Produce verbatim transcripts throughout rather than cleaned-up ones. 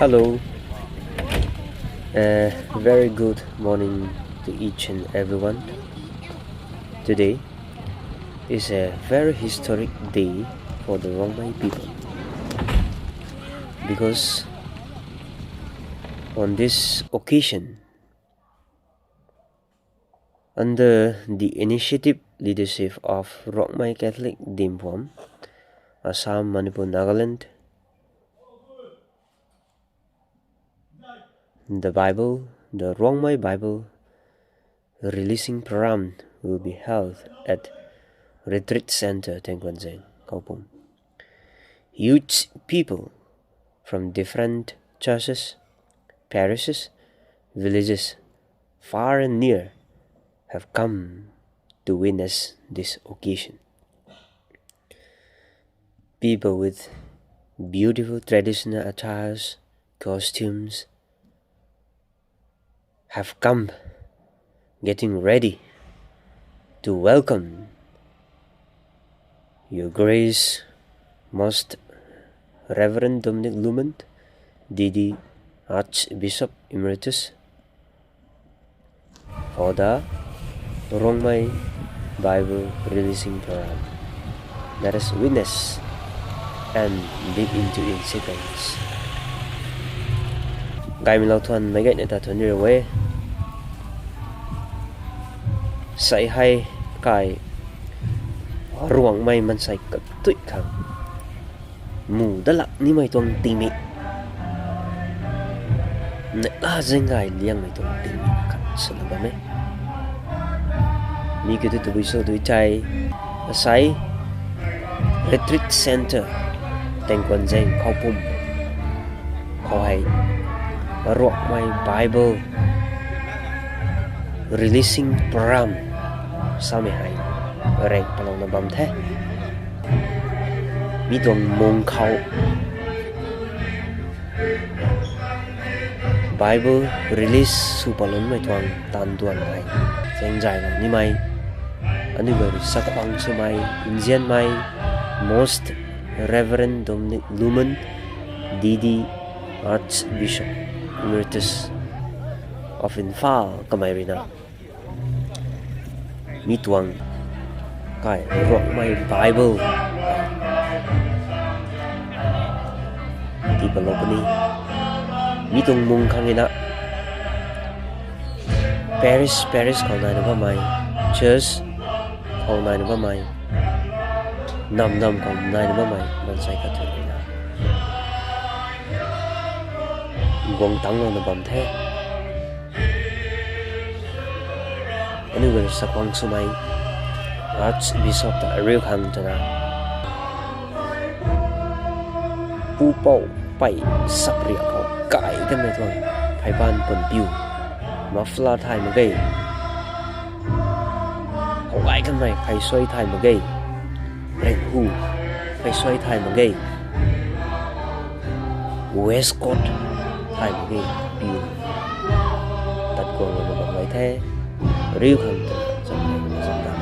Hello. A very good morning to each and everyone. Today is a very historic day for the Rongmei people, because on this occasion, under the initiative leadership of Rongmei Catholic Dimphuam, Assam, Manipur, Nagaland, the Bible, the Rongmei Bible releasing program will be held at Retreat Center, Tengkuanzeng, Khaopum. Huge people from different churches, parishes, villages, far and near, have come to witness this occasion. People with beautiful traditional attires, costumes, have come, getting ready to welcome Your Grace, Most Reverend Dominic Lumon, D D, Archbishop Emeritus, for the Rongmei Bible releasing program. Let us witness and dig into it sequence. Gaymei lou thuan meic gayna ta thuan ri e. Sai hei kai Ruangmei mansei katui khang mu dat lak nimei tuang tingmik, neihla zaeng gay liangmei tuang tingmik khat swna bam e. Mi kiu thu tabui sw dui thei, asai Retreat Center, Tengkuanzeng, Khaopum khou hei Ruangmei Bible releasing program samei hei rang palouna bam the. Mi tuang mung khou Bible release sw paloumei tuang taanv duan hei zaeng zay lou nimei, aniu guay rui chakhwang swmei, nzianmei Most Reverend Dominic Lumon, D D, Archbishop Emeritus of Imphal kamei ruina mi tuang kai Ruangmei Bible tii palou puni. Mi tuang mung khang ina parish parish khou naina bammei, church khou naina bammei, nam nam khou naina bammei mansei katui ruina guang tanglouna bam the. Aniu guay chakhwang swmei Archbishop ta ariu khang twna pupouc pei sap riak khou kai kanmei tuang pheyban pun piu, muffler thay mak ge, khou kai kanmei pheysuai thay mak ge, renghu pheysuai thay mak ge, waistcoat thay mak ge, piu tat guanglouna bam gay the. Riu khang twna zam gay zam dan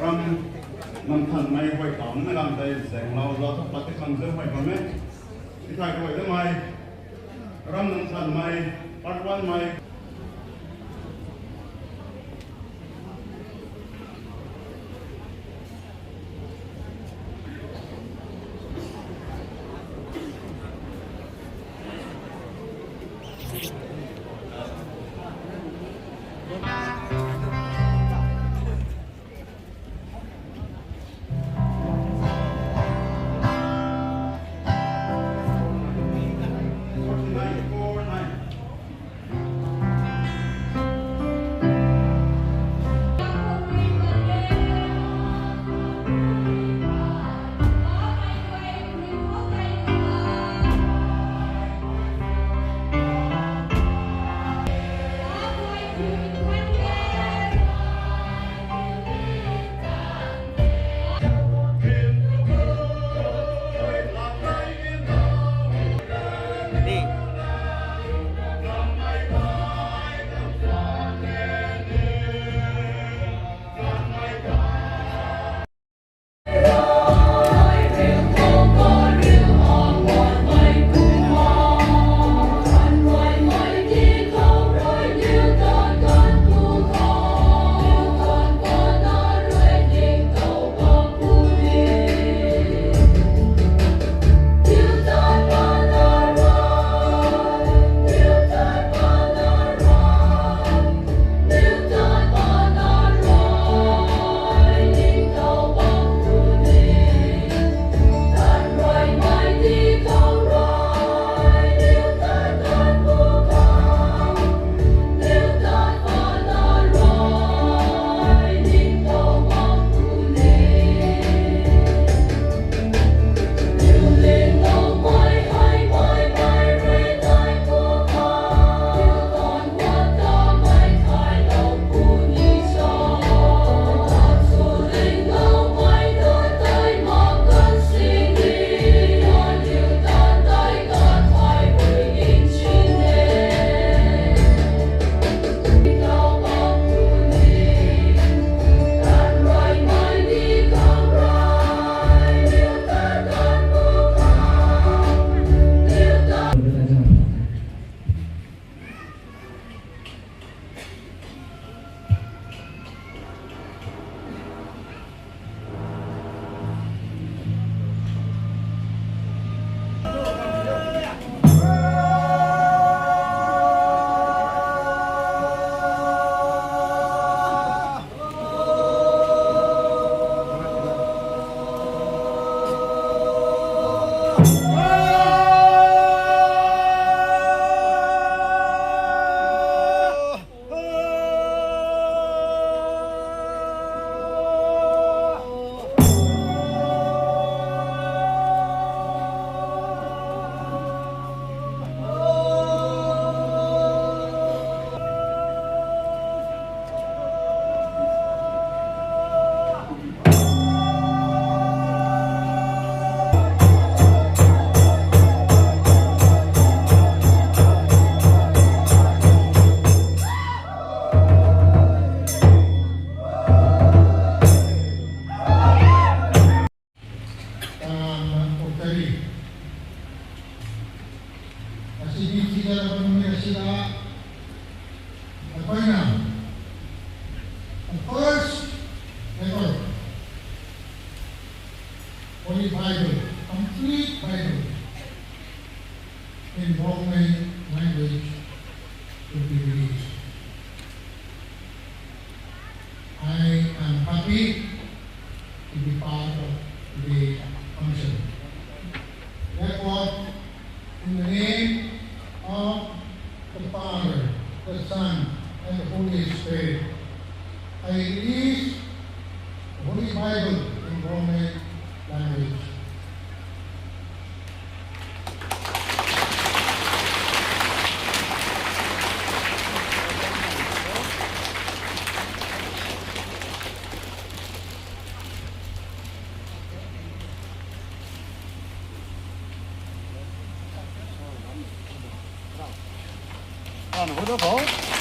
Ram nang thanmei huay tau na ram tei zaenglou zauc thu pat ti khang zauc huay bam e. Tithai huay damei. Ram nang thanmei part one mei. Tangna Pukari. Asini sida puni asida, akoina, the first ever Holy Bible, complete Bible in Rongmei language to be released. I am happy to be part of the function. Therefore, in the name of the Father, the Son, and the Holy Spirit, I release the Holy Bible in Rongmei language. Ano, hu do khou.